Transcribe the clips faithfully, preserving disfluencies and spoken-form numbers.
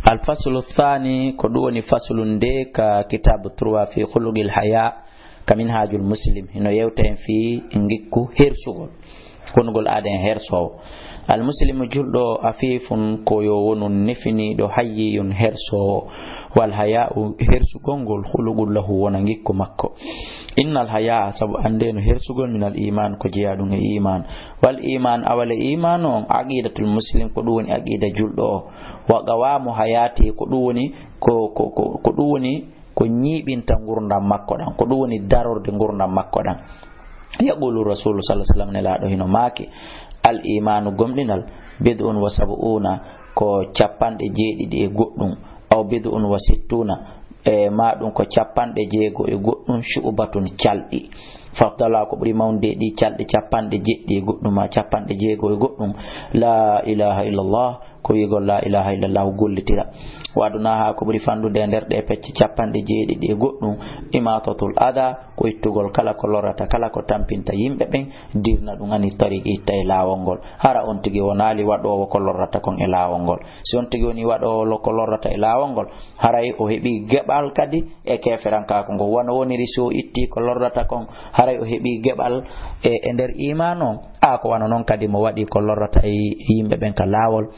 Al faslu thani, ko ɗum woni faslu nde ka kitabu trois fi khuluqil haya, ka Minhajul Muslim, hino yewta en fii ngikku hersugol, wonugol aaden hersoowo. Al muslimu julɗo afifun ko yo wonu nefiniiɗo hayyiyun hersoowo. Wal haya'u hersugol ngol khuluqun lahu wona ngikku makko. Innal haya'a sabu anndee no hersugol minal iman ko jeyaa ɗum e iman. Wal iman awale iman on aqidatul muslim ko ɗum woni aqida julɗo o. Wa qawamu hayati ko ɗum woni ko, ko, ko, ko ɗum woni ko ñiiɓinta ngurndam makko ɗan, ko ɗum woni darorde ngurndam makko ɗan. Yaqulu Rasulu sallallahu alaihi wasallam, nelaaɗo hino maaki, al imanu gomɗinal, bid'un wa sab'una, ko capanɗe jeeɗiɗi e goɗɗum, aw bid'un wa sittuna, e ma ɗum ko capanɗe jeego e goɗɗum, shu'batun, calɗi. Fafdala ko ɓuri mawnude e ɗi calɗi capanɗe jeeɗiɗi e goɗɗum ma capanɗe jeego e goɗɗum, la ilaha illallah, ko wi'ugol la ilaha illallah gollitira. Wa adnaha ko ɓuri fanɗude e nder ɗe pecce capanɗe jeeɗiɗi e goɗɗum, imatatul adha ko ittugol kala ko lorrata, kala ko tampinta yimɓe ɓen, dirna ɗum ani tariqi itta e laawol ngol. Hara on tigi wonaali waɗoowo ko lorrata kon e laawol ngol. Si on tigi woni waɗoowo lo-, ko lorrata e laawol ngol, haray o heɓi geɓal kadi e keeferankaaku ngu. Wano woniri si o itti ko lorrata kon, haray o heɓi geɓal e, e nder iman on. A ko wano non kadi mo waɗi ko lorrata e yimɓe ɓen ka laawol.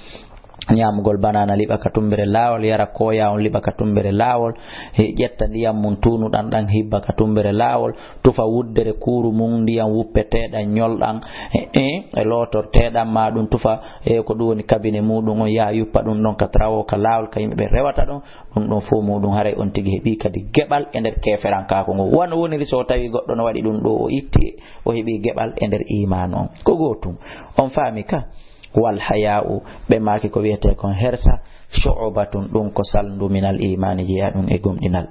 Ñaamugol banana liɓa ka tumbere laawol, yara kooya on liɓa ka tumbere laawol, e ƴetta ndiyam mum tuunuɗan ɗan hibba ka tumbere laawol, tufa wuddere kuuru mum ndiyam wuppeteeɗan ñolɗan, e, e, e lootorteeɗan ma ɗum tufa, e ko ɗum woni kabine muɗum on, yaha yuppa ɗum ɗon ka trawo ka laawol ka yimɓe ɓe rewata ɗon, ɗum ɗon fof muɗum haray on tigi heɓi kadi geɓal e nder keeferankaaku ngu. Wano woniri so o tawi goɗɗo no waɗi ɗum ɗo, o itti, o heɓi geɓal e nder iman on. Ko gootum. On faami ka? Wal haya'u, ɓe maaki ko wi'etee kon hersa, shu'batun, ɗum ko salndu minal imani jeyaa ɗum e gomɗinal.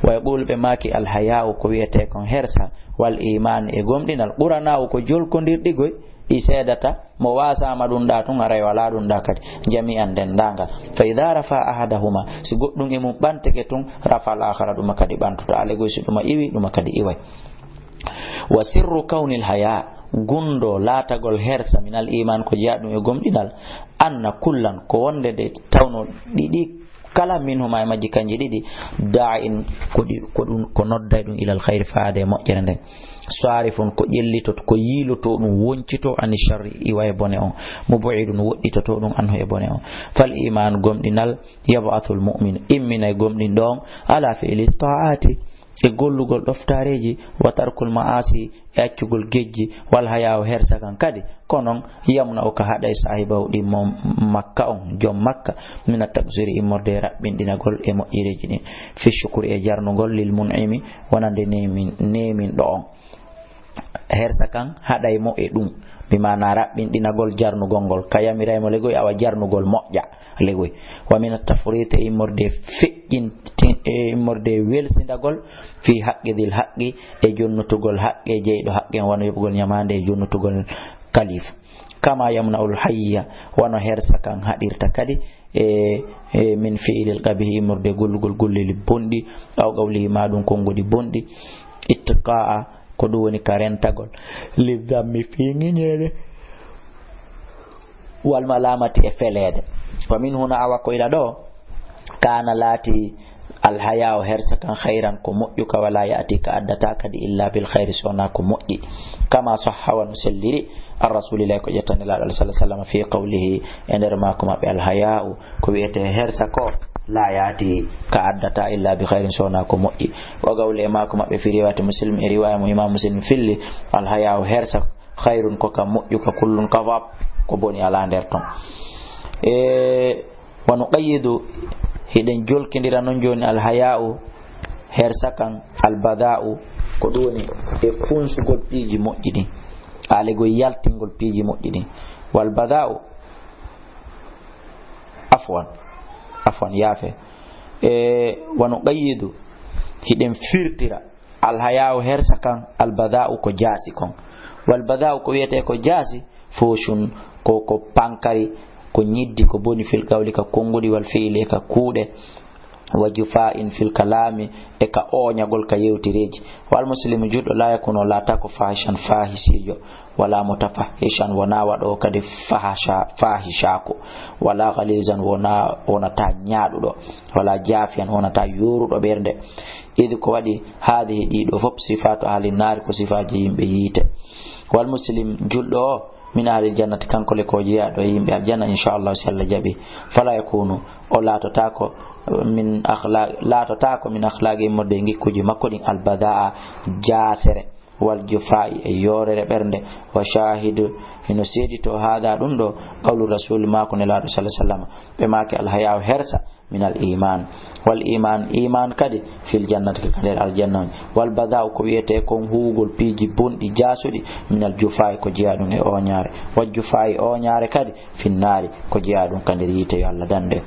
Wa yaqulu, ɓe maaki al haya'u ko wi'etee kon hersa, wal iman e gomɗinal, qurana'u ko jolkondirɗi goy, ɗi seedata, mo waasaama ɗum ɗa tun, haray walaa ɗum ɗa kadi, jami'an denndaangal. Fa idha rafa ahadahuma, si goɗɗum e mum ɓantike tun, rafa al akhara, ɗuma kadi ɓantoto, ale goy si ɗuma iwi, ɗuma kadi iway. Wa sirru kawnil haya, gundo laatagol hersa minal iman ko jeyaa ɗum e gomɗinal, anna kullan ko wonde de tawno ɗiɗi kala minhuma e majji kanji ɗiɗi, da'in ko ɗi, ko ɗum, ko nodday ɗum ilal khayri faade e moƴƴere nden. Sarifun ko ƴellito, ko yiiloto ɗum, woncito ani sharri iwa e bone on. Mub'idun woɗɗitoto ɗum anhu e bone on. Fal iman gomɗinal yab'athul mu'min imminay gomɗinɗo on ala fi'li ta'ati e gollugol ɗoftareeji, wa tarkul ma'asi, e accugol gejji, wal haya'u hersa kan kadi, ko non yamna'u ka haɗay saahibahu ɗimmo makka on, jom makka, mina taksiri immorde e raɓɓinɗinagol e moƴƴereeji ɗin, fi shukri e jarnugol lil mun'imi wonande neemin, neeminɗo on. Hersa kan haɗay mo e ɗum, bi maana raɓɓinɗinagol jarnugol ngol, ka yamiray mo legoy awa jarnugol moƴƴa. Legoy. Wa min at-tafriti, immorde feƴƴinti-, e immorde welsindagol, fi haqqi dhil haqqi, e jonnutugol haqqe jeyɗo haqqe, wano yoɓugol ñamaande e jonnutugol kalifu. Kama yamna'ul hayya, wano hersa kan haɗirta kadi, e, e min fi'lil qabihi, immorde gollugol golleli bonɗi, aw qawlihi ma ɗum konngodi bonɗi, ittiqa'a, ko ɗum woni ka rentagol, li dhammi fii ŋiñeede. Wal malamati e feleede. Wa min huna, awa ko ila ɗo, kana laati al haya'u hersa kan khayran ko moƴƴuka, wala ya'ti ka addata kadi illa bil khayri sona ko moƴƴi. Kama sahha wano selliri, an rasulillahi ko ƴettani laaɗo sallallahu alaihi wasallam fi qawlihi e nder maako maɓɓe al haya'u ko wi'ete hersa ko la ya'ti ka addata illa bi khayrin sona ko moƴƴi. Wa qawli e maako maɓɓe fi riwayati muslim e riwaya mo imam muslim filli al haya'u hersa khayrun ko ka moƴƴu ka kullun ka fap ko boni ala nder ton. E wa nuqayyidu hiɗen jolkindira non joni al haya'u hersa kan al bada'u ko ɗum woni e funsugol piiji moƴƴi ɗin. Alegol yaltingol piiji moƴƴi ɗin. Wal bada'u afwan, afwan, yaafe. E wa nuqayyidu hiɗen firtira al haya'u hersa kan al bada'u ko jaasi kon. Wal bada'u ko wiyete ko jaasi foshun ko, ko pankari, ko ñiddi, ko boni fil qawli ka konngudi wal fi'li ka kuuɗe. Wa jufa'in fil kalami, e ka ooñagol ka yewtireeji. Wal muslimu, juulɗo, la yakunu, o laataako fahishan, fahisiijo, wala mutafahishan, wonaa waɗoowo kadi fahasha-, fahishaaku, wala ghalizan, wonaa, wonataa ñaaɗuɗo, wala jafiyan, wonataa yooruɗo ɓernde. Id ko waɗi, hadihi, ɗiɗo fof, sifatu ahli naari, ko sifaaji yimɓe yiite. Wal muslim, juulɗo o, min ahlil jannati, kanko le ko jeyaaɗo e yimɓe aljanna, inchallah, si Allah jaɓi. Fala yakunu, o laatotaako, min akhla-, laatotaako min akhlaqi, immorde e ngikkuuji makko ɗin, albadaa, jaasere, wal jufaa'i, e yoorere ɓernde, wa shahidu, hino seedito hada, ɗum ɗo, qawlu rasul, maako Nelaaɗo sallallahu alaihi wasallam, ɓe maaki alhaya'u, hersa, minal iman. Wal iman, iman kadi fil jannati, ko ka nder aljanna woni. Wal bada'u, ko wiyetee kon huugol piiji bonɗi jaasuɗi, minal jufaa'i, ko jeyaa ɗum e ooñaare. Wal jufaa'i, ooñaare kadi, fin naari, ko jeyaa ɗum ka nder yiite, yo Allah dandu en.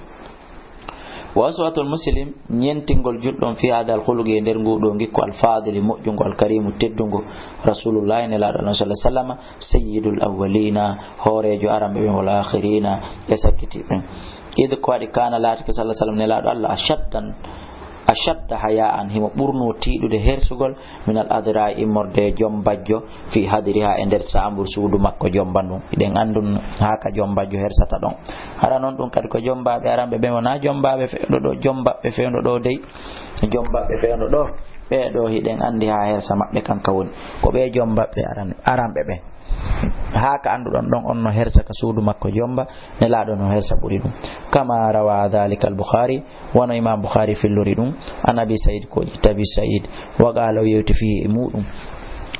Wa uswatul muslim, ñentingol juulɗo on, fi hadal khuluqi, e nder nguu ɗoo ngikku, al fadili, moƴƴungu, al karimu, teddungu, rasulullahi, Nelaaɗo Allah sallallahu alaihi wasallam, sayyidul awwalina, hooreejo aranɓe ɓen, wal akhirina, e sakkitiiɓe ɓen. Id ko waɗi, kana, laatike, sallallahu alaihi wasallam, Nelaaɗo Allah, ashaddan, ashadda haya'an, himo ɓurnoo tiiɗude hersugol, minal adra, immorde e joom bajjo, fi hadriha, e nder saambur suudu makko joom ba ndun. Hiɗen anndi haa ka joom bajjo hersata ɗon. Hara non ɗum kadi ko joom baaɓe aranɓe ɓen, wonaa joom baaɓe fewndo ɗo, joom baɓɓe fewndo ɗo dey. Joom baɓɓe fewndo ɗo, ɓee ɗo hiɗen anndi haa hersa maɓɓe kan ka woni. Ko ɓee joom baɓɓe aran-, aranɓe ɓen. Haa ka annduɗon ɗon, on no hersa ka suudu makko joom ba, Nelaaɗo no hersa ɓuri ɗum. Kama rawa dhalika al-Bukhari, wano Imam Bukhari fillori ɗum, an Abi Sa'id, ko ƴetti Abi Sa'id, wa qala, o yewti, fihi, e muɗum.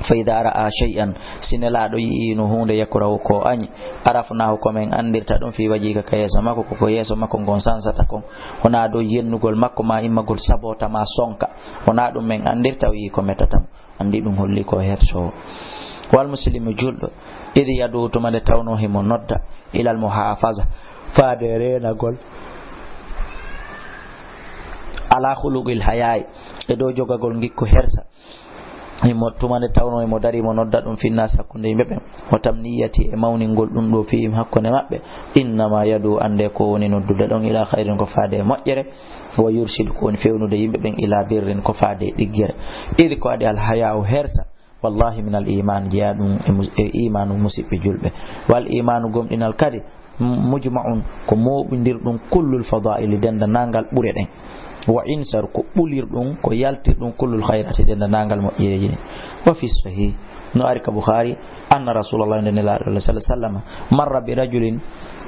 Fa idha ra'a shay'an, si Nelaaɗo yi'i no huunde, yakrahu, ko añi, arafnahu, ko men anndirta ɗum, fi wajhika, ka yeeso makko, ko, ko yeeso makko ngon sansata kon. Wonaa dow yennugol makko, ma immagol sabota, ma sonka. Wonaa ɗum men anndirta, o yi'i ko metata mo. Anndi ɗum holli ko hersoowo. Wal muslimu, juulɗo, idi yadu, tuma nde tawnoo himo nodda, ilal muhafaza, faade reenagol, ala khuluqil haya'i, e dow jogagol ngikku hersa. Himo, tuma nde tawnoo himo darii, mo nodda ɗum, finnaas, hakkunde yimɓe ɓen. Wa tamniyati, e mawningol ɗum ɗo, fihim, hakkunde maɓɓe. Innama yadu, annde ko woni noddude ɗon, ila khairin, ko faade e moƴƴere. Wa yurshid, ko woni fewnude yimɓe ɓen, ila birrin, ko faade e ɗiggere. Id, ko adi, al haya'u, hersa, wallahi, minal iman, jeyaa ɗum e mus-, e imanu, musiɓɓe juulɓe. Wal imanu, gomɗinal kadi, m-, mujma'un, ko mooɓindirɗum, kullul fada'ili, denndanangal ɓure ɗen. Wa insar, ko ɓulirɗum, ko yaltirɗum, kullul khayrati, denndanangal moƴƴereeji ɗin. Wa fi sahih, no ari ka Bukhari, anna Rasulallah, nde Nelaaɗo Allah sallallahu alaihi wasallam, marra bi rajulin,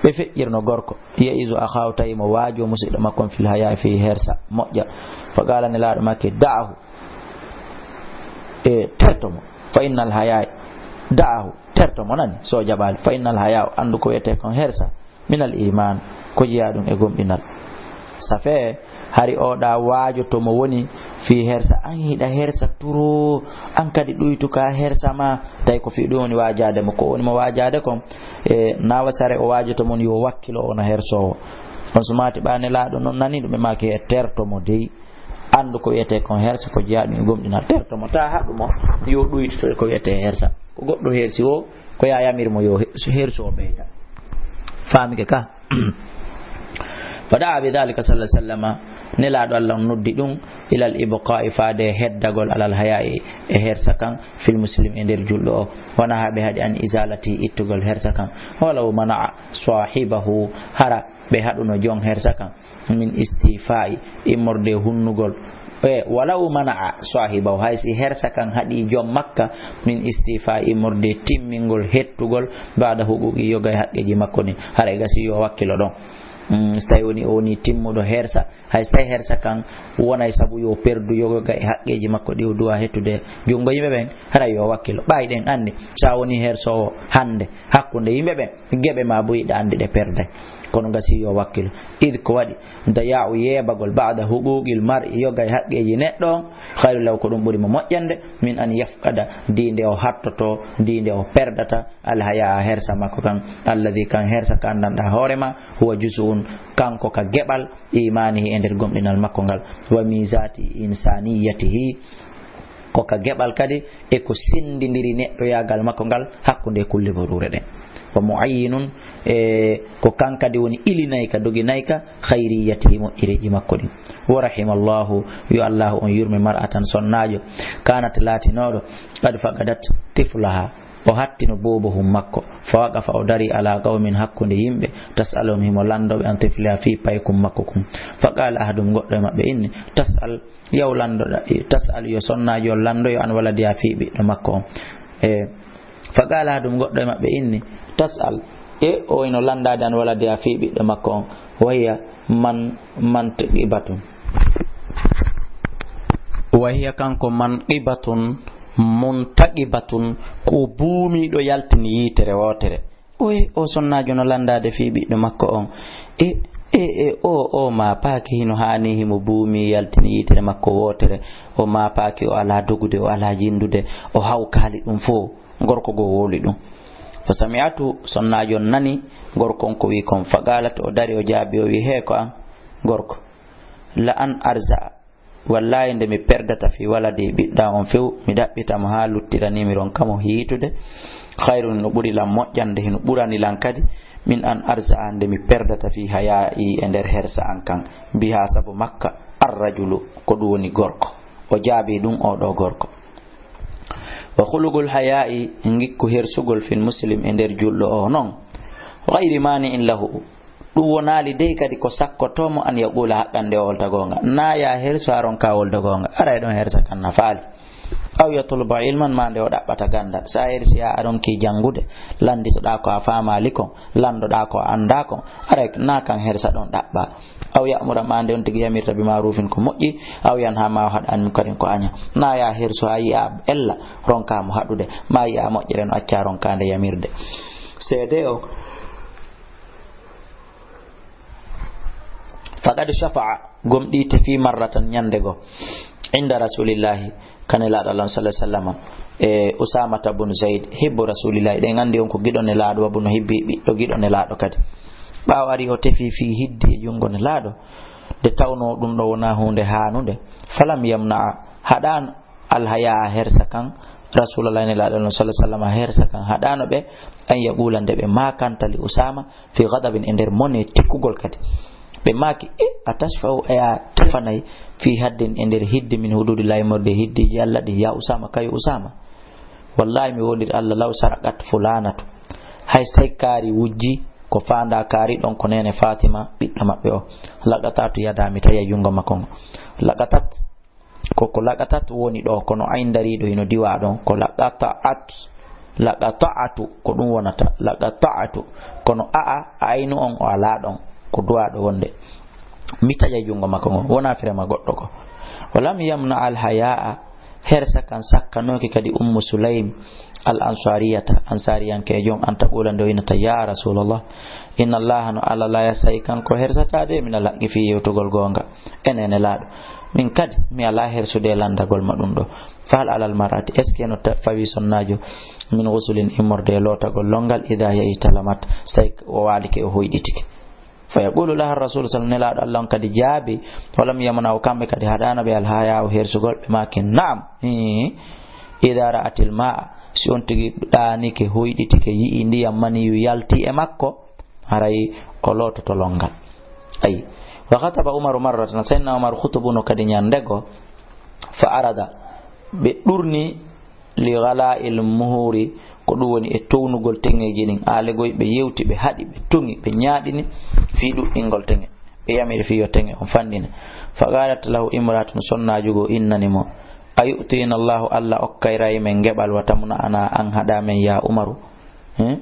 ɓe feƴƴirno gorko, ya'izu akhahu, tawi mo waajoo musiɗɗo makko on, fil haya'i, fii hersa moƴƴa. Fa qala, Nelaaɗo maaki, da'ahu, e terto mo, fa innal haya'a, da'ahu, terto mo, nani, so jaɓaali, fa innal haya'a, anndu ko wiyetee kon hersa, minal iman, ko jeyaa ɗum e gomɗinal. Ça fait, hari oɗa waajoto mo woni fii hersa, an hiɗa hersa turo, an kadi ɗuytu ka hersa ma, tawi ko fii ɗum woni waajaade mo, ko woni mo waajaade kon, e nawa sare o waajoto mo yo wakkilo, o no hersoowo. On sumaati ɓa Nelaaɗo non nani ɗum, ɓe maaki he terto mo dey. Anndu ko wiyetee kon hersa, ko jeyaa ɗum e gomɗinal. Terto mo, ta haɗu mo, yo ɗuytoto e ko wiyetee hersa. Ko goɗɗo hersi o, ko ya yamir mo yo he-, hersu o ɓeyda. Faamike ka? Fa da'a bi dhalika sallallahu alaihi wasallama, Nelaaɗo Allah on noddi ɗum, ilal ibqa'i, faade heddagol, alal haya'i, e hersa kan, fil muslim, e nder juulɗo o. Wa naha, ɓe haɗi, an izalati, ittugol hersa kan. Walaw mana'a sahibahu, hara ɓe haɗuno jon hersa kan. Min istifa'i, immorde hunnugol. E, walaw mana'a sahibahu, hay si hersa kan haɗi jom makka, min istifa'i, immorde timmingol, hettugol, ba'da huquqi, yoga e haqqeeji makko ɗin. Haray gasi yo wakkilo ɗon. Mm, so tawi woni o woni timmuɗo hersa, hay so tawi hersa kan wonay sabu yo perdu yoga e haqqeeji makko ɗi o duwa hettude junngo yimɓe ɓen, haray yo wakkilo. Ɓay ɗen anndi, sa woni hersoowo hannde hakkunde yimɓe ɓen, geɓe ma buy ɗe anndi ɗe perday. Kono gasi yo wakkilo. Id ko waɗi, daya'u, yeebagol, ba'da huquqil mar'i, yoga e haqqeeji neɗɗo on, khayru lahu, ko ɗum ɓuri mo moƴƴande, min an yafqada, diinde o hattoto, diinde o perdata, al haya'a, hersa makko kan, alladhi, kan hersa ka anndanɗa hoore ma, huwa juz'un, kanko ka geɓal, imanihi, e nder gomɗinal makko ngal, wa mizati insaniyatihi, ko ka geɓal kadi e ko senndindiri neɗɗoyaagal makko ngal hakkunde e kulle boruure ɗen. Wa mu'ayyinun, e ko kan kadi woni ilinayka, doginayka khayriyatihi, moƴƴereeji makko ɗin. Wa rahimallahu, yo Allahu on yurme, mar'atan, sonnaajo, kanat, laatinooɗo, qad faqadat tiflaha, o hattino bobohum makko, fa waqafa, o dari, ala qawmin, hakkunde yimɓe, tas'aluhum, himo lanndo ɓe, an tifliha, fii paykum makko kun. Fa qala ahadum, goɗɗo e maɓɓe inni, tas'al, yaw lanndo, tas'al, yo sonnaajo on lanndo yo an waladiha, fii ɓiɗɗo makko on. E, fa qala ahadum, goɗɗo e maɓɓe inni, tas'al, e o ino lanndaade an waladiha, fii ɓiɗɗo makko on. Wa hiya man, manqibatun. Wa hiya, kanko, manqibatun, muntaqibatun, ko buumiiɗo yaltini yiitere wootere. Oye, o sonnaajo no lanndaade fii ɓiɗɗo makko on. E, e, e, o, o maapaaki hino haani himo buumi yaltini yiitere makko wootere. O maapaaki, o alaa dogude, o alaa jinndude, o hawkaali ɗum fow. Gorko goo wowli ɗum. Fa sami'atu, sonnaajo on nani gorko on ko wi'i kon. Fa qaalat, o dari, o jaabi, o wi'i, hee ko an, gorko. La an arza'a, wallaahi, nde mi perdata fii waladi, ɓiɗɗo an on few, mi ɗaɓɓita mo haa luttira nii, mi ronka mo hiitude. Khayrun, hino ɓuri lan moƴƴande, hino ɓurani lan kadi, min an arza'a, nde mi perdata fii hayaa'i, e nder hersa an kan, bihaa, sabu makka, arrajulu, ko ɗum woni gorko. O jaabii ɗum, oo ɗoo gorko. Wa khuluqul hayaa'i, ngikku hersugol, fil muslim, e nder julɗo oo non. Ghayri mani'in lahu, ɗum wonaali dey kadi ko sakkotoo mo, an yaqula, haqqande o wolda goonga. Naa ya herso haa ronka wolda goonga. Aray ɗon hersa kan nafaali. Aw yatluba ilman, maa nde o ɗaɓɓata ganndal. So a hersi haa a ronki janngude, lannditoɗaa ko a faamaali kon, lanndoɗaa ko a anndaa kon, aray naa kan hersa ɗon ɗaɓɓaa. Aw ya'mura, maa nde on tigi yamirta, bi ma'rufin, ko moƴƴi, aw yanha, maa o haɗa, an munkarin, ko aɲa. Naa ya herso haa yi'a ella, ronka mo haɗude, maa yi'a moƴƴere no acca ronkaande yamirde. Seede o Faqad shafa'a, gomɗii tefii, marratan, ɲande goo, inda Rasulillahi, ka Nelaaɗo Allah sallallahu alaihi wasallam, e Usamata bun Zaid, hibbu Rasulillahi, ɗen anndi on ko giɗo Nelaaɗo, wa bunu hibbi, ɓiɗɗo giɗo Nelaaɗo kadi. Ɓaawo ari o tefii fii hiddi e junngo Nelaaɗo, nde tawnoo ɗum ɗoo wonaa huunde haanunde, falam yamna'a, haɗaano, alhayaa, hersa kan, Rasulallah, Nelaaɗo Allah sallallahu alaihi wasallam, hersa kan haɗaano ɓe, an yaqula, nde ɓe maakanta, li Usama, fi ghadabin, e nder mone tikkugol kadi. Ɓe maaki, e, atashfa'u, e a tefanay, fi haddin, e nder hidde, min hududillahi, immorde hiddeeji Allah ɗin, ya Usama, kayo Usama. Wallahi, mi woondir Allah, law saraqat fulanatu, hay so kaari wujji, ko faandaa kaari ɗon ko neene Fatima, ɓiɗɗo maɓɓe o. Laqata'tu yada, mi taya junngo makko ngo. Laqatat, ko, ko laqatat woni ɗo, kono ayn dariiɗo hino diwa ɗon, ko laqata'at, laqata'atu, ko ɗum wonata, laqata'atu, kono a'a, aynu on o alaa ɗon, ko duwaaɗo wonde. Mi taƴa junngo makko ngon, wonaa firema goɗɗo ko. Walam yamna al haya'a, hersa kan sakkanooki kadi Ummu Sulaym al Ansariyata, Ansariyankeejo on, an taqula, nde o innata, ya Rasulallah, inna Allaha, no Allah, la yastahi, kanko hersataa de, min al haqqi, fii yewtugol goonga. Enen e laaɗo. Min kadi, mi alaa hersude e lanndagol ma ɗum ɗo. Fa hal alal mar'ati, est-ce que no ta-, fawi sonnaajo, min ghusulin, immorde e lootagol lonngal, idha hiya ihtalamat, so tawi o waalike, o hoyɗitike. Fa yaqulu laha Rasul sallallahu, Nelaaɗo Allah on kadi jaabi, walam yamna, o kamɓe kadi haɗaano ɓe al haya'a, o hersugol, ɓe maaki, na'am. Hii. Idha ra'atil ma'a, si on tigi ɗaanike, hoyɗitike, yi'i ndiyam maniyu yalti e makko, haray o loototo lonngal. Ayi. Wa khataba Umaru marratan, Sayyidina Umar khutubuno kadi ɲande goo, fa arada, ɓe ɗurni, li ghala'il muhuri, ko ɗum woni e townugol teŋeeji ɗin, aalegoy ɓe yewti, ɓe haɗi, ɓe toŋi, ɓe ɲaaɗini fii ɗuɗɗingol teŋe. Ɓe yamiri fii yo teŋe on fanɗine. Fa qalat lahu imra'atun, sonnaajo goo innani mo, a yu'tina Allahu, Allah okkayray men geɓal, wa tamna'ana, an haɗa men, ya Umaru? Hmm?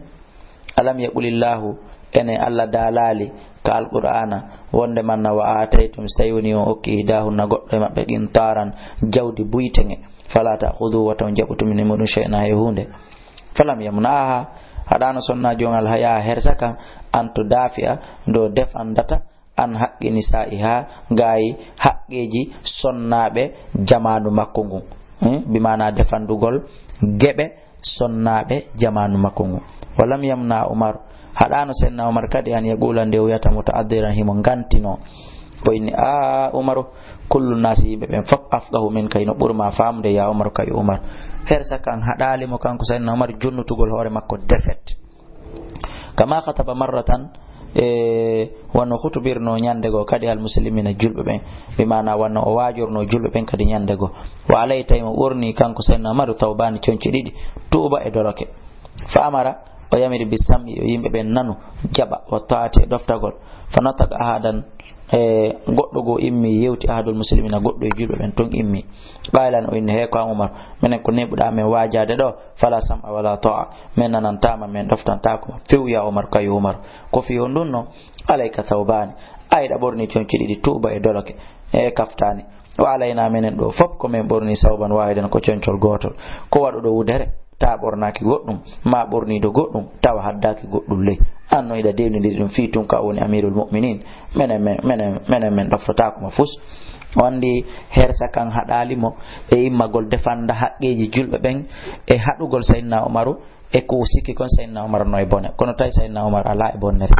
Alam yaqulillahu, ene Allah daalaali ka Alqur'aana, wonde manna, wa aataytum, so tawi woni on okki, ihdahunna, goɗɗo e maɓɓe, qintaaran, jawdi buy teŋe, fala ta'khudhu, wata on jaɓu, min, e muɗum, shay'an, hay huunde. Falam yamna'aha, haɗaano sonnaajo on al haya'a, hersa kan, an tudafi'a, nde o defandata, an haqqi nisa'iha, gaay haqqeeji sonnaaɓe jamaanu makko ngun. Hmm? Bi maana defandugol geɓe sonnaaɓe jamaanu makko ngun. Walam yamna Umar, haɗaano Sayyidina Umar kadi an yaqula, nde o wiyata, muta'addiran, himo ngantinoo. O inni, a Umaru, kullu naasi, yimɓe ɓen fof, afqahu minka, hino ɓuri ma faamude, ya Umaru, kayo Umar. Hersa kan haɗaali mo, kanko Sayyidina Umar, jonnutugol hoore makko defet. Kama khataba marratan, e wano khutubirno ñande goo kadi al muslimina, julɓe ɓen. Bi maana wano o waajorno julɓe ɓen kadi ñande goo. Wa alayhi, tawi mo ɓorni kanko Sayyidina Umaru, thawbani, conci ɗiɗi, tuuba e doloke. Fa amara, o yamiri bi sam'i, yo yimɓe ɓen nanu, jaɓa, wa ta'ati, e ɗoftagol. Fa nataqa ahadan, e goɗɗo goo immi, yewti, ahadul muslimina, goɗɗo e julɓe ɓen tun immi. Qailan, o inni, he ko an Umar, menen ko neɓuɗaa men waajaade ɗoo, fala sam'a wala ta'a, men nanantaa ma, men ɗoftantaako ma few, ya Umar, kayu Umar. Ko fii honɗun non? Alayka thawbani, a hiɗa ɓorni conci ɗiɗi, tuuba e doloke, e kaftani. Wa alayna, menen ɗoo fof ko men ɓorni sawban wahidan, ko concol gootol. Ko waɗuɗo wudere, ta ɓornaaki goɗɗum, ma ɓorniiɗo goɗɗum, tawa haddaaki goɗɗum ley. An non hiɗa dewnindiri ɗum fii tun ka woni amirul mu'minin. Menen men, menen, menen men ɗoftotaako mo fus. O anndi hersa kan haɗaali mo e immagol defanda haqqeeji julɓe ɓen e haɗugol Sayyidina Umaru, e ko o sikki kon Sayyidina Umar no e bone. Kono tawi Sayyidina Umar alaa e bonnere.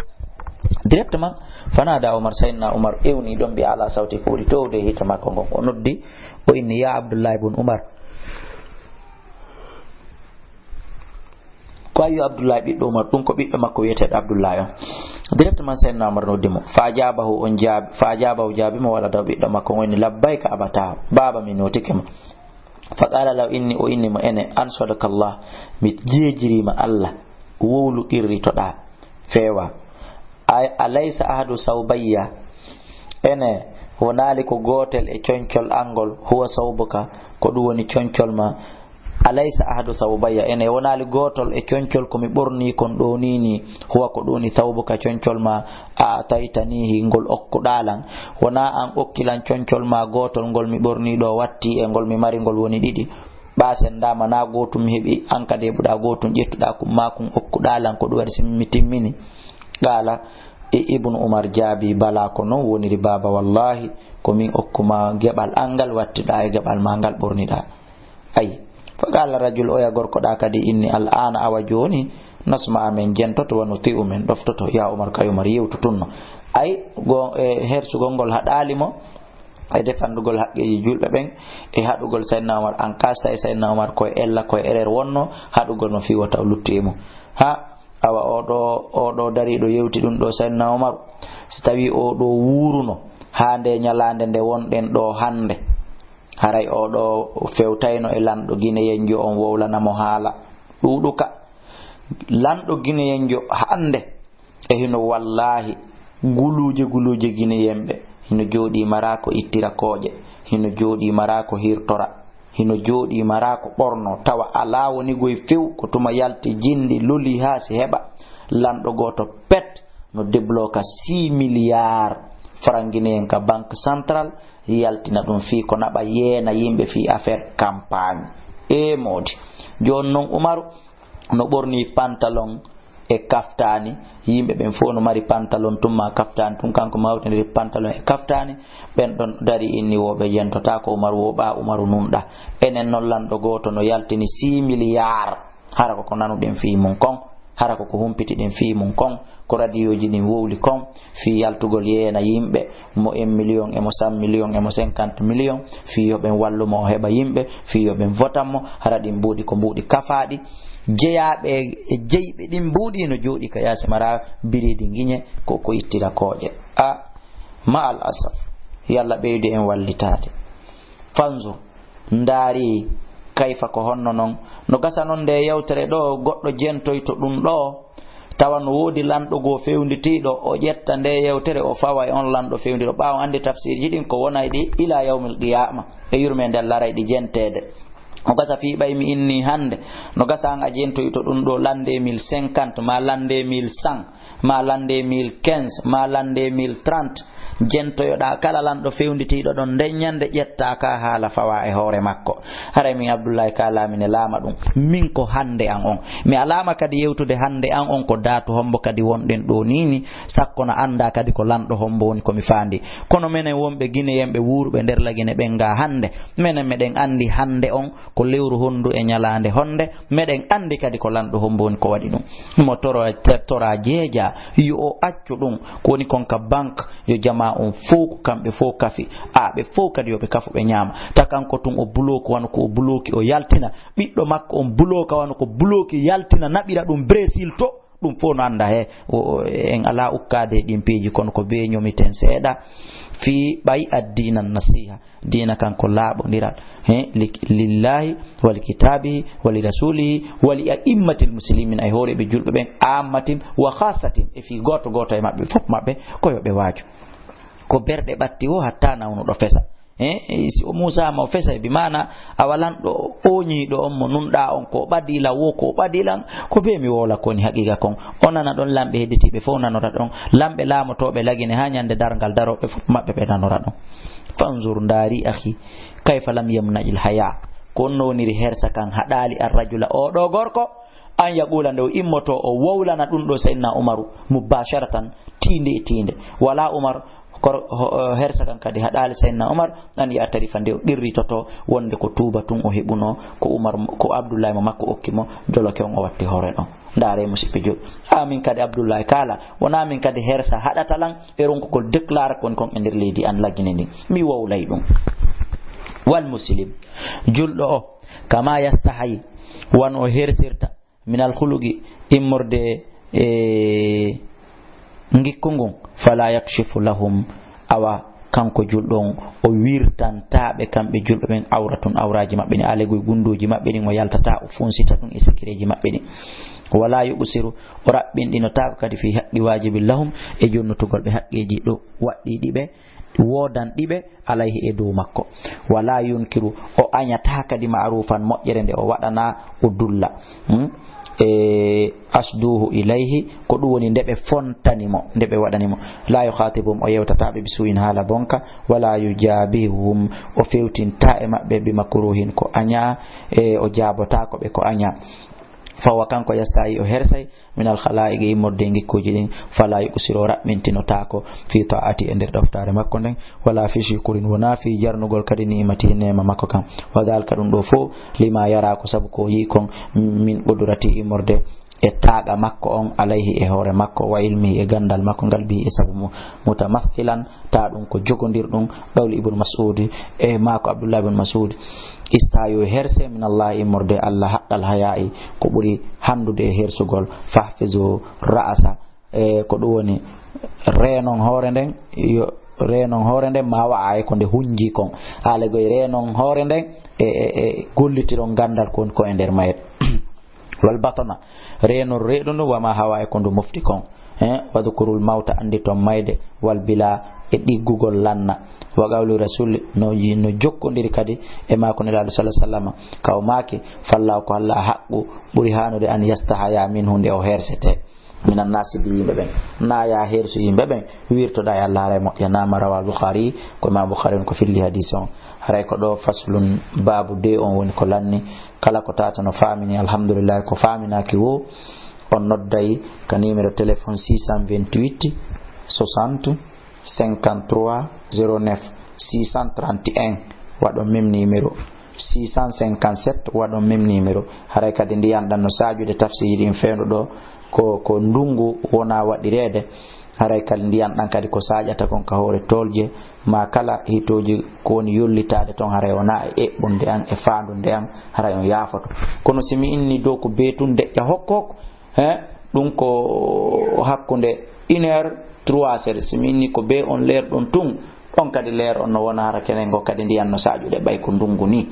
Directement, fanada Umar, Sayyidina Umar ewni ɗon bi ala sawti, ko ɓuri toowde e hita makko ngon. O noddi, o inni, ya Abdullah ibn Umar. Ko ayu Abdullah ɓiɗɗo Umar, ɗum ko ɓiɗɗo makko wiyeteeɗo Abdullah on. Directement Sayyidina Umar noddi mo. Fa ajabahu, on jaabi, fa ajabahu, jaabi mo, waladahu, ɓiɗɗo makko, o inni, labbayka abata, baaba, mi notike ma. Fa qala lahu, inni, o inni mo, ene, an sadakallah, mi jeejiriima Allah, wowlu qirritoɗaa, feewa. A, alaysa ahadu sawbayya, ene, wonaali ko gootel e concol angol, huwa sawbuka, ko ɗum woni concol ma? Alaysa ahadu sawbayya, ene, wonaali gootol e concol ko mi ɓornii kon ɗoo nii nii, huwa, ko ɗum woni sawbuka, concol ma, a ataytanihi, ngol okkuɗaa lan? Wonaa an okki lan concol ma gootol ngol mi ɓornii ɗoo, watti e ngol mi mari ngol woni ɗiɗi? Ɓaa senndaama, naa gootum mi heɓi, an kadi heɓuɗaa gootum, ƴettuɗaa kun maa kun okkuɗaa lan, ko ɗum waɗi si mi timmini? Qaala, i-, Ibnu Umar jaabii, balaa, ko non woniri, baaba, wallaahi, ko min okku ma geɓal an ngal, wattiɗaa e geɓal ma ngal, ɓorniɗaa. Ay. Fa qaala rajul, oya gorko ɗaa kadi inni, al aana, awa jooni, nasma, amen jentoto, wa nuti'u, men ɗoftoto. Ya Umar, kay Umar yewtu tun no. Ay, go, e, hersugol ngol haɗaali mo e defandugol haqqeeji julɓe ɓen, e haɗugol Sayyidina Umar en cas, tawi Sayyidina Umar ko e ella, ko e erreur wonno, haɗugol mo fii wota o luttu e mum. Ha, awa, oo ɗoo, oo ɗoo dariiɗo yewti ɗum ɗoo, Sayyidina Umar, si tawii oo ɗoo wuuruno haa ndee ñalaande nde wonɗen ɗoo hannde, haray oo ɗoo fewtayno e lanɗo gineyenjo on, wowlana mo haala ɗuuɗuka. Lanɗo gineyenjo hannde, e hino wallaahi guluuje guluuje gineyenɓe, hino jooɗii maraa ko ittira kooƴe, hino jooɗii maraa ko hirtora, hino jooɗii maraa ko ɓorno, tawa alaa woni goy few, ko tuma yalti jinndi loli haa si heɓa. Lanɗo gooto pet no débloquer six milliards franc guinéen ka banque centrale, yaltina ɗum fii ko naɓa yeena yimɓe fii affaire campagne. E moodi. Jooni non Umaru no ɓornii pantalon e kaftaani, yimɓe ɓen fof no mari pantalon tun maa kaftaani tun, kanko ma hawtindiri pantalon e kaftaani, ɓen ɗon dari inni wo ɓe yentotaako Umaru, wo ɓaa Umaru nunɗa. Enen non lanɗo gooto no yaltini six milliards, hara ko ko nanuɗen fii mun kon, hara ko ko humpitiɗen fii mun kon, ko radiyooji ɗin wowli kon, fii yaltugol yeena yimɓe, mo un million, e mo cent million, e mo cinquante million, fii yo ɓen wallu mo o heɓa yimɓe, fii yo ɓen votan mo, hara ɗin mbuuɗi ko mbuuɗi kafaaɗi, jeyaaɓe e jeyɓe ɗin mbuuɗi no jooɗii ka yaasi mara biriidi ngiñe, ko, ko ittira kooƴe. A, ma al asaf, yalla ɓeydu en wallitaade. Fanzur, ndaari, kayfa, ko honno non? No gasa non nde yewtere ɗoo, goɗɗo jentoyto ɗum ɗoo, tawa no woodi lanɗo goo fewnditiiɗo, o ƴetta nde yewtere, o fawa e on lanɗo fewnditiiɗo. Ɓaawo anndi tafsiirji ɗin ko wonay ɗi ila yawmil qiyama, e yurmeende Allah aray ɗi jenteede. O gasa fii ɓay mi inni hannde, no gasa an a jentoyto ɗum ɗoo l'an deux mille cinquante, ma l'an deux mille cent, ma l'an deux mille quinze, ma l'an deux mille trente, jentoyoɗaa kala lanɗo fewnditiiɗo ɗon, nden ñande ƴettaa ka haala fawa e hoore makko. Haray min Abdullahi ka laami ne laama ɗum. Min ko hannde an on. Mi alaama kadi yewtude hannde an on ko daatu hombo kadi wonɗen ɗoo nii nii, sakko na anndaa kadi ko lanɗo hombo woni ko mi faandi. Kono menen wonɓe Gineyenɓe wuuruɓe nder Lagine ɓen ga hannde, menen meɗen anndi hannde on ko lewru honndu e ñalaande honnde, meɗen anndi kadi ko lanɗo hombo woni ko waɗi ɗum. Mo toro, tora jeeja, yo o accu ɗum. Ko woni kon ka banque, yo jamaa on fow, ko kamɓe fow kafi. A, ɓe fow kadi yo ɓe kafu, ɓe ñaama. Ta kanko tun o bulooki wano ko o bulooki, o yaltina. Ɓiɗɗo makko on bulooka wano ko bulooki, yaltina, naɓira ɗum Brésil to. Ɗum fof no annda he, o, o, en alaa ukkaade e ɗin piiji, kono ko bee ñomiten seeɗa fii ɓay addiinan nasiha. Diina kan ko laaɓondiral, he, li-, lillahi, wa li kitaabihi, wa li rasulihi, wa li a'immatil muslimin, ay hooreeɓe julɓe ɓen, ammatin wa khassatin, e fii gooto gooto e maɓɓe, fof maɓɓe, ko yo ɓe waaju. Ko berɗe ɓatti wo hatta nawnuɗo fesa. Eh, eh, si o muusaama o fesa, bi maana awa lanɗo ooñiiɗo on mo nunɗaa on, ko o ɓadii lan wo, ko o ɓadii lan, ko bee mi wowla ko woni haqiiqa kon. O nana ɗon, lamɓe hedditiiɓe fof nanora ɗon, lamɓe laamotooɓe Lagine haa ñande darngal darooɓe fof maɓɓe ɓe nanora ɗon. Fanzur, ndaari, akhi, kayfa lam yamna'il haya. Ko on no woniri hersa kan haɗaali ar rajula, o ɗo gorko, an yaqula, nde o immoto o wowlana ɗum ɗo Seydina Umaru mubasharatan, tiinde e tiinde. Wala Umar Kor-, ho-, hersa kan kadi haɗaali Seydina Umar, an ya'tarifa, nde o qirritoto wonde ko tuuba tun o heɓuno, ko Umar, ko Abdullahi mo makko okki mo, joloke on o watti hoore ɗon. Ndaare musidɓe julɓe. Amin kadi Abdullahi kaala, wona min kadi hersa haɗata lan e ronkugol déclare kon kon e nder leydi an Lagine ndin. Mi wowlay ɗum. Wal muslim, julɗo o, kama yastahayi, wano o hersirta, minal khuluqi, immorde e ngikku ngun, fala yakshifu lahum, awa kanko julɗo on, o wirtantaaɓe kamɓe julɓe ɓen awratun, awraaji maɓɓe ɗin, alegoy gunndooji maɓɓe ɗin, o yaltataa o funsita ɗum e sikireeji maɓɓe ɗin. Wala yuqsiru, o raɓɓinɗinotaako kadi fi haqqi wajibi lahum, e jonnutugol ɓe haqqeeji ɗo waɗɗiiɗi ɓe, woodanɗi ɓe, alayhi, e dow makko. Wala yunkiru, o añataa kadi ma'rufan, moƴƴere nde o waɗanaa, o dulla. Hmm? E asduhu ilayhi, ko ɗum woni nde ɓe fontani mo, nde ɓe waɗani mo. La yukhatibuhum, o yewtataa ɓe bi su'in, haala bonka. Wala yujabihuhum, o fewtintaa e maɓɓe bi makruhin, ko añaa, e o jaabotaako ɓe ko añaa. Fawa, kanko, yastahi, o hersay, minal khala'iqi, immorde e ngikkuuji ɗin, fala yuqsiru, o raɓɓintinotaako, fi ta'ati, e nder ɗoftaare makko nden, wala fi shukrin, wona fi jarnugol kadi ni'matihi, neema makko kan. Wa dhalika, ɗum ɗo fof, lima yara, ko sabu ko o yi'i kon, min qudrati, immorde e taaqa makko on, alayhi, e hoore makko, wa ilmihi, e ganndal makko ngal, bihi, e sabu mum, mutamathilan, ta ɗum ko jogondirɗum qawli Ibn Mas'ud, e maako Abdullah ibn Mas'ud, istahayu, herse, min Allah, immorde e Allah, haqqal haya'i, ko ɓuri hanndude e hersugol, fahfizu ra'asa, e ko ɗum woni reenon hoore nden, yo reenon hoore nden, ma wa'a, e ko nde hunji kon, aalegoy reenon hoore nden e, e, e gollitiron ganndal kon ko e nder mayre. Wal batana, reenon reedu ndu, wa ma hawa, e ko ndu mofti kon. Eh, wadhkurul mawta, annditon mayde, wal bila, e ɗiggugol lanna. Wa qawlu rasul, no, no jokkondiri kadi e maako Nelaaɗo sallallahu alaihi wasallam, ka o maaki, fallahu, ko Allah haqqu ɓuri haanude, an yastahaya minhu, nde o hersete, minan nasi, di yimɓe ɓen. Na ya hersu yimɓe ɓen, wirtoɗa e Allah, haray moƴƴanaama. Rawal Bukhari, ko Imam Bukhari on ko filli hadis on. Haray ko ɗo faslun, baabu de on woni ko lanni. Kala ko tawata no faamini, alhamdulillah, ko faaminaaki wo, on nodday ka numéro téléphone six cent vingt-huit soixante cinquante-trois zéro neuf, six cent trente et un, waɗon même numéro, six cent cinquante-sept, waɗon même numéro. Haray kadi ndiyan ɗan no saajude tafsiiji ɗin fewndo ɗo, ko, ko ndungu wona waɗireede. Haray kadi ndiyan ɗan kadi ko saaƴata kon ka hoore tolɗe, ma kala hitooji ko woni yollitaade ton, haray wona e eɓɓunde an, e faandunde an, haray on yaafoto. Kono si mi inni dow ko bee tun deƴƴa hokko hokko, he, ɗum ko hakkunde une heure, trois heures. Si mi inni ko bee on leer ɗon tun, ɗon kadi leer on no wona hara kenen ngo kadi ndiyan no saaƴude ɓay ko ndungu ni.